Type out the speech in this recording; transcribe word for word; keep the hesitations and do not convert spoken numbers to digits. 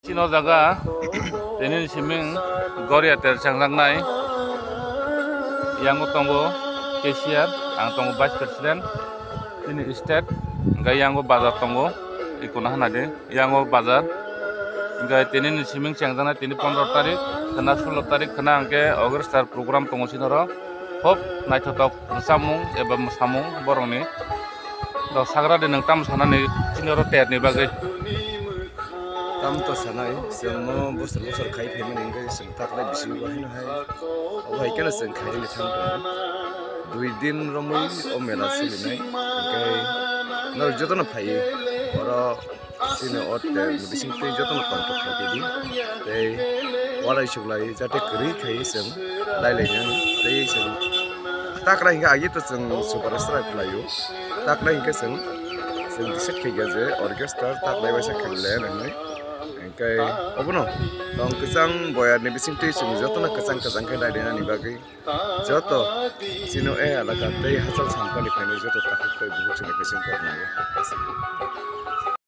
Chini o jaga tini ni siming goria ter changjaknai. Yango tongo cashier, ang tongo vice president, tini state, hingke yango bazar tongo, ikuna hana di, yango bazar. Hingke tini ni siming changjaknai, tini pondro tarik, khana sulo tarik, khana hingke orchestra program tongo chini oro. Hop, naithotok samung eba samung borokni. Dok sagra de nwng tam sanani chini oro ter ni bagwi. Tam to sanai, chwng no bosor bosor khai phaimani hwnkhe chwng taklai bisingo haino hai. Obo hai kheno chwng khairokni thang tongo. Dui din romwi o mela solinai. Hwnkhe norok jotono phaiwi oro chini o ter ni bisingtwi jotono tongthok khai phaidi. Tei walai suklai jate kwrwi khai chwng lailainani tei chwng taklai hwnkhe agi to chwng super star khlaio. Taklai hwnkhe chwng, chwng decide khaikha je orchestra taklai waisa khlai hinwi. Hwnkhe obono tong kwchang boyarni bisingtwi chwng jotono kwchang kwchang khe nailainani bagwi joto chini e alaka tei hachal sampani phainai joto takhuk tei bukhuk chini bising koknai.